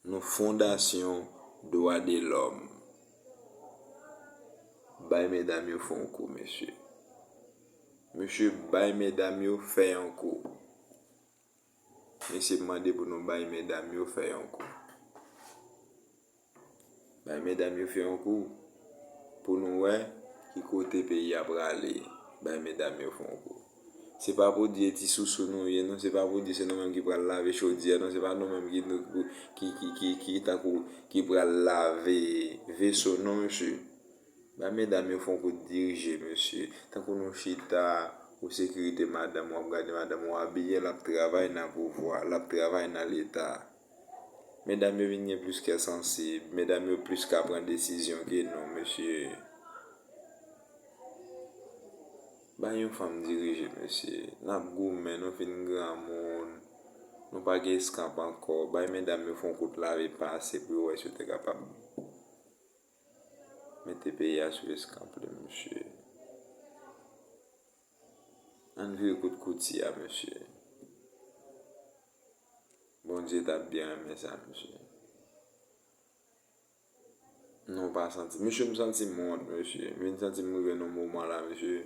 nou fondasyon dwa de lòm. Bay medam yo fè yon kou, mesye. Mesye, bay medam yo fè yon kou. Mesye, m mande pou nou bay medam yo fè yon kou. Bay medam yo fè yon kou pou nou wè ki kote peyi a prale. Bay medam yo fè yon kou. Se pa pou di e ti sousou nou ye non, se pa pou di se nou menm ki pral lave chodyè non, se pa nou menm ki, ki, ki, ki, ki tankou ki pral lave veso non, mesye. Bay medam yo fè yon kout dirije, mesye. Tankou nou chita, ou sekirite madanm, w ap gade madanm ou abiye, l ap travay nan pouvwa, l ap travay nan leta. Medam yo vin gen plis kè sansib, medam yo plis ka pran desizyon ke nou, mesye. Bay yon fanm dirije, mesye. N ap goumen, nou fin granmoun. Nou pa gen eskanp ankò. Bay medam yo fè yon kout lave pase pou yo wè si yo te kapab mete peyi a sou eskanp li, mesye. Ann vire kout kouti a, mesye. Bondye t ap byen renmen sa, mesye. Non, pa santi. Mesye, m santi m wont, mesye. M vin santi m rive nan moman la, mesye.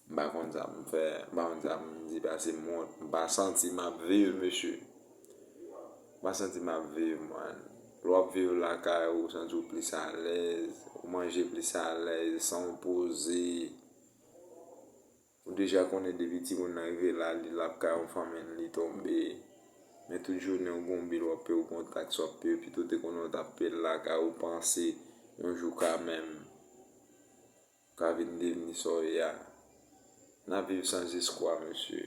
M pa konn sa pou m fè, m pa konn sa pou m di pase m wont. M pa santi m ap viv, mesye. M pa santi m ap viv, man. Lè w ap viv lakay ou, ou santi w plis alèz, ou manje plis alèz, san w poze. Ou deja konnen depi timoun nan rive la, li l ap kay yon fanmi l, li tonbe. Men tout jounen ou gon bil w ap peye, ou gon taks w ap peye, pito te konnen w t ap peye l lakay ou, panse yon jou kanmenm ka vin devni sa w ye a. N ap viv san espwa, mesye.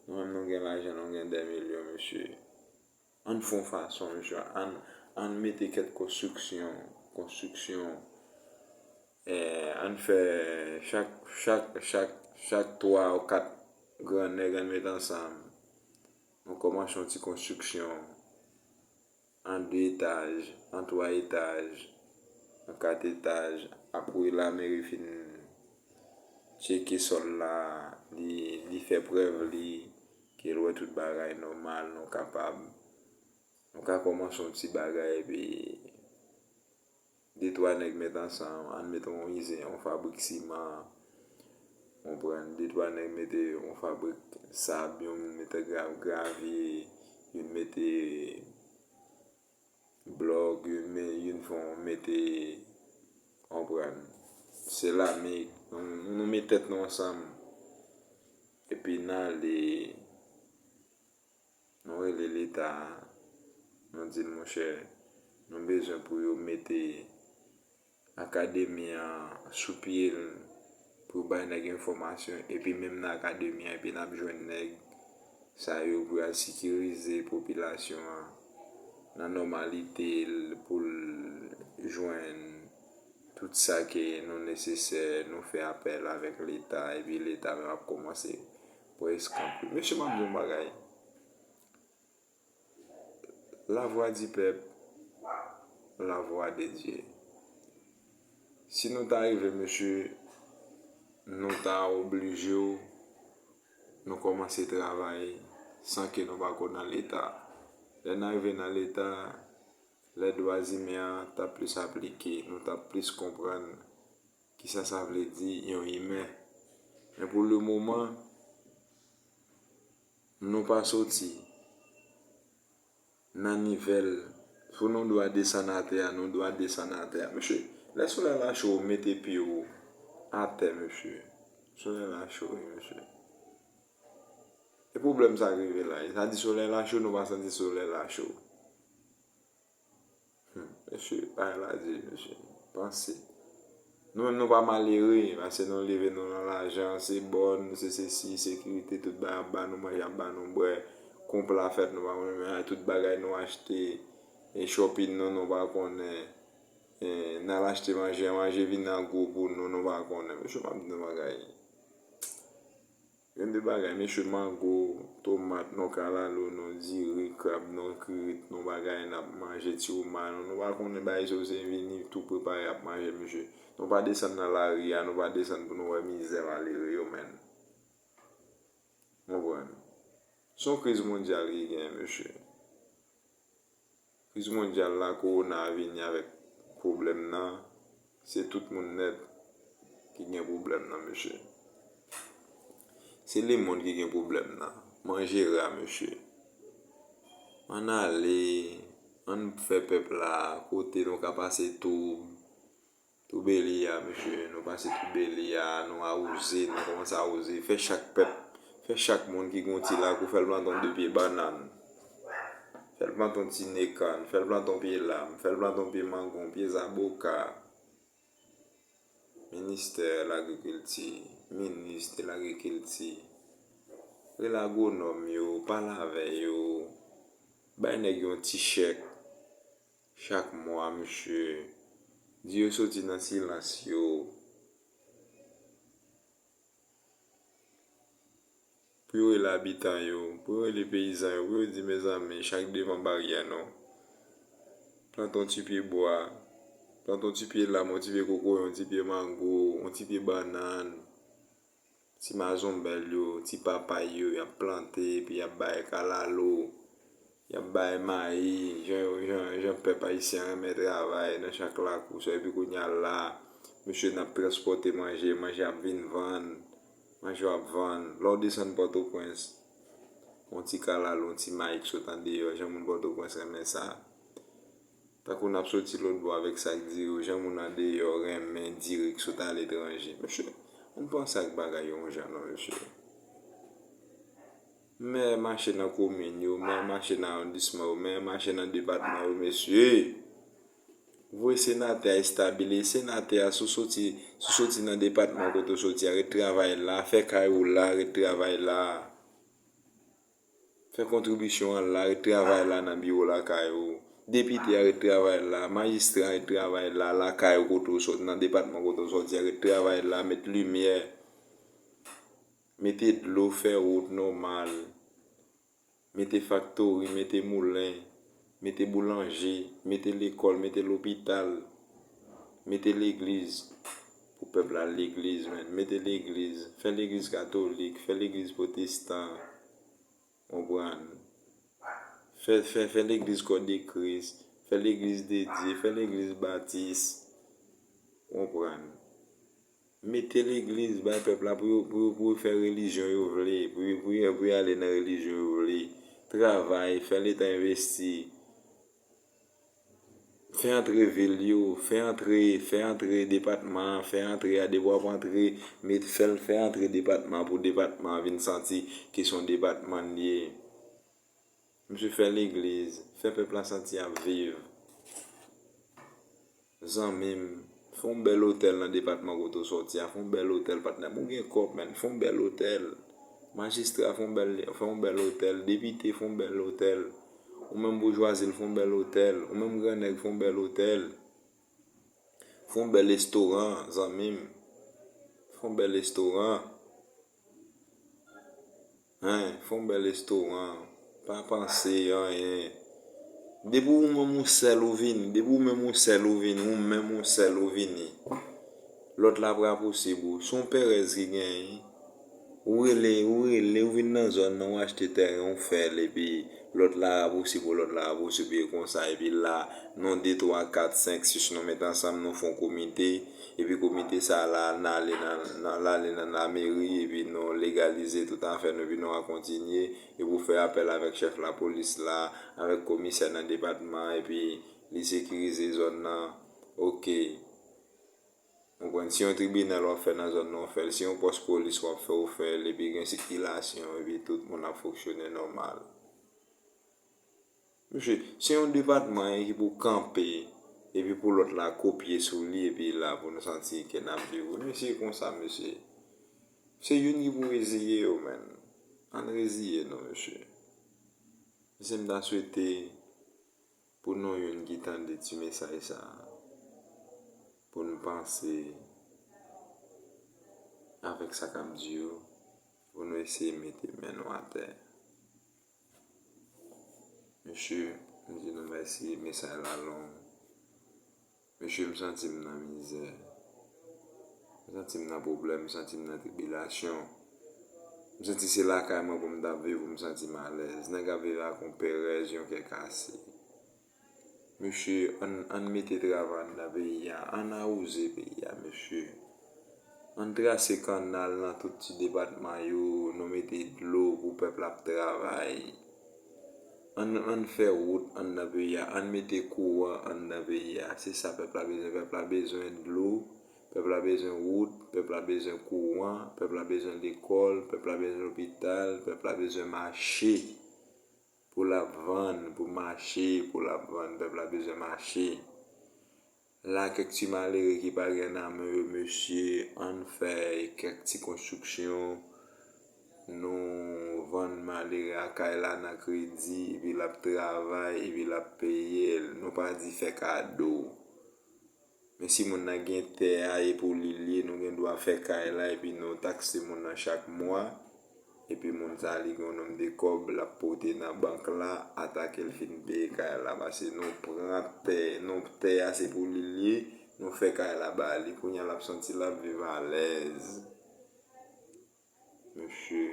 Nou menm nou gen lajan, nou gen dè milyon, mesye. Ann fè yon fason, mesye. Ann, ann mete kèk konstriksyon, konstriksyon. Eh, ann fè chak, chak, chak, chak twa ou kat gran nèg ann met ansanm. Nou kòmanse yon ti konstriksyon. An de etaj, an twa etaj, an kat etaj, apre lameri fin tcheke sòl la, li, li fè prèv li, ke l wè tout bagay nòmal, nou kapab, nou ka kòmanse yon ti bagay, epi de twa nèg met ansanm, ann met yon izen, yon fabrik siman, konprann, de twa nèg mete yon fabrik sab, youn mete gra-, gravye, youn mete blòk, youn me-, youn fè yon mete, konprann. Se la, men nou, nou met tèt nou ansanm. Epi n ale, nou rele Leta, nou di l, monchè, nou bezwen pou yo mete akademi an sou pye l, pou bay nèg enfòmasyon, epi menm nan akademi an, epi n ap jwenn nèg sa yo pou y al sekirize popilasyon an nan nòmalite l, pou l jwenn tout sa ke nou nesesè, nou fè apèl avèk Leta, epi Leta menm ap kòmanse pran eskanp li. Mesye, m ap di yon bagay. La voix du peuple, la voix de Dieu. Si nou ta rive, mesye, nou ta oblije w, nou kòmanse travay san ke nou pa ko nan Leta. Lè n a rive nan Leta, lè dwa imen an t ap plis aplike, nou t ap plis konprann kisa sa vle di yon imen. Men pou le moman, nou pa soti nan nivèl pou nou dwa desann atè a, nou dwa desann atè a. Mesye, lè solèy la cho, ou mete pye w atè, mesye. Solèy la cho, wi, mesye. E pwoblèm sa k rive la. Sa di solèy la cho, nou pa santi solèy la cho. Hmm, mesye, bagay la di, mesye. Panse. Nou menm nou pa malere, paske nou leve nou nan lajan, se bòn, se sesi, sekirite, tout bagay ap ba nou manje, ap ba nou bwè. Konpla fèt, nou pa konnen, men tout bagay nou achte, e shopping nou, nou pa konnen. E, n al achte manje, manje vin nan gwo pou nou, nou pa konnen. Mesye, m ap di nou bagay. Gen de bagay, mesye, mango, tomat, non kalalou, non diri, krab, non kirit, non bagay n ap manje, ti wouman, non, nou pa konnen bagay sa yo se vini tou prepare ap manje, mesye. Nou pa desann nan lari a, nou pa desann pou nou wè mizè malere yo, menn. Konprann? Se yon kriz mondyal ki genyen, mesye. Kriz mondyal la, kowona a vini avèk pwoblèm nan, se tout moun nèt ki gen pwoblèm nan, mesye. Se lemonn ki gen pwoblèm nan. Manje ra, mesye. Ann ale, ann fè pèp la, kote nou ka pase toub, Toubeli a, mesye, nou pase Toubeli a, nou awouze, nou kòmanse awouze. Fè chak pèp, fè chak moun ki gen yon ti lakou, fè l plante yon de pye bannann. Fè l plante yon ti ne kann, fè l plante yon pye lam, fè l plante yon pye mango, yon pye zaboka. Ministè Lagrikilti, minis de lagrikilti, rele agwonòm yo, pale avè yo, bay nèg yo yon ti chèk. Chak mwa, mesye, di yo soti nan silans yo. Pou yo rele abitan yo, pou yo rele peyizan yo, pou yo di, mezanmi, chak devan baryè nou, plante yon ti pye bwa, plante yon ti pye lam, yon ti pye kokoye, yon ti pye mango, yon ti pye bannann. Ti mazonbèl yo, ti papay yo, y ap plante, epi y ap bay kalalou, y ap bay mayi, jan, jan, jan pèp ayisyen an renmen travay nan chak lakou sa, epi kounye a la, mesye, n ap transpòte manje, manje ap vin vann, manje w ap vann. Lè w desann Pòtoprens, yon ti kalalou, yon ti mayi k sot andeyò, jan moun Pòtoprens renmen sa. Tankou n ap soti lòt bò avèk sak diri yo, jan moun andeyò renmen diri k sot aletranje. Mesye, ann panse ak bagay yo yon jan non, mesye. Mè mache nan komin yo, mè mache nan awondisman yo, mè mache nan depatman yo, mesye. Voye senatè a estabile. Senatè a, si w soti, si w soti nan depatman kote w soti a, ret travay la. Fè kay ou la, ret travay la. Fè kontribisyon an la, ret travay la nan biwo lakay ou. Depite a, ret travay la. Majistra, ret travay la, lakay ou kote w soti, nan depatman kote w soti a, ret travay la. Met limyè, mete dlo, fè wout nòmal. Mete faktori, mete moulen, mete boulanje, mete lekòl, mete lopital, mete legliz. Pou pèp la, legliz, men. Mete legliz. Fè legliz katolik, fè legliz pwotestan. Konprann? Fè, fè, fè legliz Kò de Kris, fè legliz de Dye, fè legliz batis. Konprann? Mete legliz, bay pèp la pou yo, pou yo, pou yo fè relijyon yo vle, pou yo, pou yo, pou yo ale nan relijyon yo vle. Travay, fè Leta envesti. Fè antre vil yo, fè antre, fè antre depatman an, fè antre a, depi w ap antre, met, fè l, fè antre depatman an pou depatman an vin santi ke se yon depatman l ye. Misye fè legliz, fè pèp la santi y ap viv. Zanmi m, fè yon bèl otèl nan depatman kote w sòti a, fè yon bèl otèl, patnè m, ou gen kòb, men, fè yon bèl otèl. Majistra, fè yon bèl, fè yon bèl otèl. Depite, fè yon bèl otèl. Ou menm boujwazi l, fè yon bèl otèl. Ou menm grannèg, fè yon bèl otèl. Fè yon bèl restoran, zanmi m. Fè yon bèl restoran. Hen, fè yon bèl restoran. Pa panse anyen. Depi ou menm ou sèl ou vini, depi ou menm ou sèl ou vini, ou menm ou sèl ou vini. Lòt la pral pousib ou. Se yon perèz ki genyen. Ou rele, ou rele, ou vin nan zòn nan, ou achte tèren, ou fè l, epi lòt la ap pousib ou, lòt la ap pousib ou, e konsa, epi la, nan de, twa, kat, senk, sis, nou met ansanm, nou fè yon komite, epi komite sa a la, n ale nan, nan, l ale nan lameri, epi nou legalize tout afè nou, epi nou a kontinye, epi w fè apèl avèk chèf lapolis la, avèk komisè nan depatman an, epi li sekirize zòn nan. Oke. Ou konprann? Si yon tribinal w ap fè nan zòn nan, w fè l. Si yon pòs polis w ap fè, w fè l. Epi gen sikilasyon, epi tout moun ap fonksyone nòmal. Mesye, se yon depatman epi pou kanpe, epi pou lòt la kopye sou li, epi la pou nou santi ke n ap viv. Mesye, konsa, mesye. Se youn ki pou reziye yo, men. Ann reziye nou, mesye. Mesye, m ta swete pou nou youn ki tande ti mesaj sa a, pou n panse avèk sa k ap di yo, pou nou eseye mete men nou atè. Mesye, m di nou mèsi, mesaj la long. Mesye, m santi m nan mizè. M santi m nan pwoblèm, m santi m nan tribilasyon. M santi se lakay mwen pou m t ap viv pou m santi m alèz. Nèg ap viv ak yon perèz, yon kè kase. Mesye, ann, ann mete travay anndan peyi a, ann awouze peyi a, mesye. Ann trase kannal nan tout ti depatman yo, nou mete dlo pou pèp la ap travay. Ann, ann fè wout anndan peyi a, ann mete kouran anndan peyi a. Se sa pèp la bezwen. Pèp la bezwen dlo, pèp la bezwen wout, pèp la bezwen kouran, pèp la bezwen lekòl, pèp la bezwen lopital, pèp la bezwen mache. Pou l ap vann, pou mache, pou l ap vann, pèp la bezwen mache. La, kèk ti malere ki pa gen nan men yo, mesye, ann fè kèk ti konstriksyon. Nou vann malere a kay la nan kredi, epi l ap travay, epi l ap peye l. Nou pa di fè kado. Men si moun nan gen tè a, e pou li l ye, nou gen dwa fè kay la, epi nou takse moun nan chak mwa. Epi moun sa a, li gen yon nonm de kòb l ap pote nan bank la, ata ke l fin peye kay la. Paske nou pran tè, nou, tè a se pou li l ye, nou fè kay la ba li. Kounye a l ap santi l ap viv alèz. Mesye,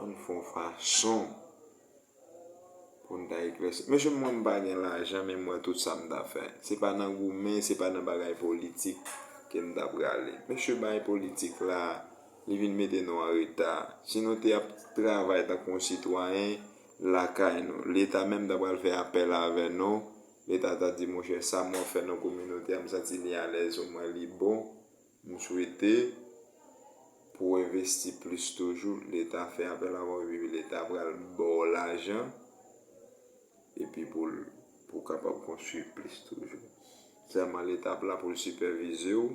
ann fè yon fason pou n ta eklèsi. Mesye, mwen m pa gen lajan, men m wè tout sa m ta fè. Se pa nan goumen, se pa nan bagay politik ke m ta prale. Mesye, bagay politik la, li vin mete nou an reta. Si nou te ap travay tankou yon sitwayen lakay nou, Leta menm ta pral fè apèl avè nou. Leta ta di, monchè, sa m wè w fè nan kominote a, m santi li alèz, omwen li bon. M swete pou w envesti plis toujou. Leta fè apèl avè w, epi Leta pral ba w lajan, epi pou l, pou w kapab konstwi plis toujou. Sèlman Leta ap la pou l sipèvize w,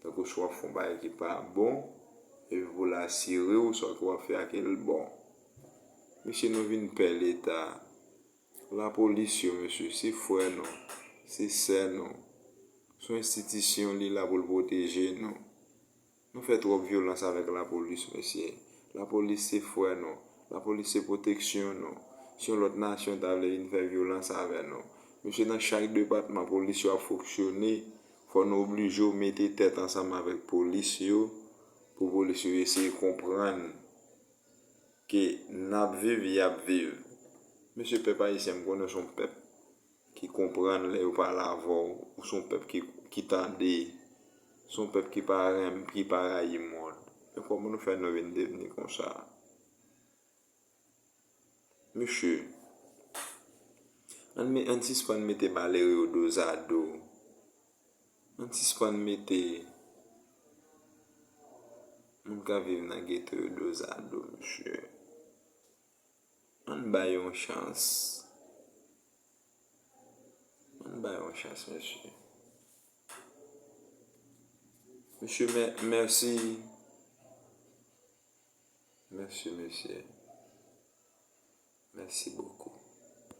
tankou si w ap fè yon bagay ki pa bon, epi pou l asire w sa ke w ap fè a ke l bon. Mesye, nou vin pè Leta. Lapolis yo, mesye, se frè nou, se sè nou. Se yon enstitisyon, li la pou l pwoteje nou. Nou fè twòp vyolans avèk lapolis, mesye. Lapolis se frè nou. Lapolis se pwoteksyon nou. Si yon lòt nasyon ta vle vin fè vyolans avè nou, mesye, nan chak depatman polis yo ap fonksyone, fò nou oblije w mete tèt ansanm avèk polis yo, pou polis yo eseye konprann ke n ap viv, y ap viv. Mesye, pèp ayisyen, m konnen w se yon pèp ki konprann lè yo pale avè w, ou se yon pèp ki, ki tande, se yon pèp ki pa renmen, ki pa rayi mòd. Men kòman nou fè nou vin devni konsa? Mesye, ann, me- ann sispann mete malere yo dozado. Ann sispann mete moun k ap viv nan geto yo dozado, mesye. Ann bay yon chans. Ann bay yon chans, mesye. Mesye, mè- mèsi. Mèsi, mesye. Mèsi bokou.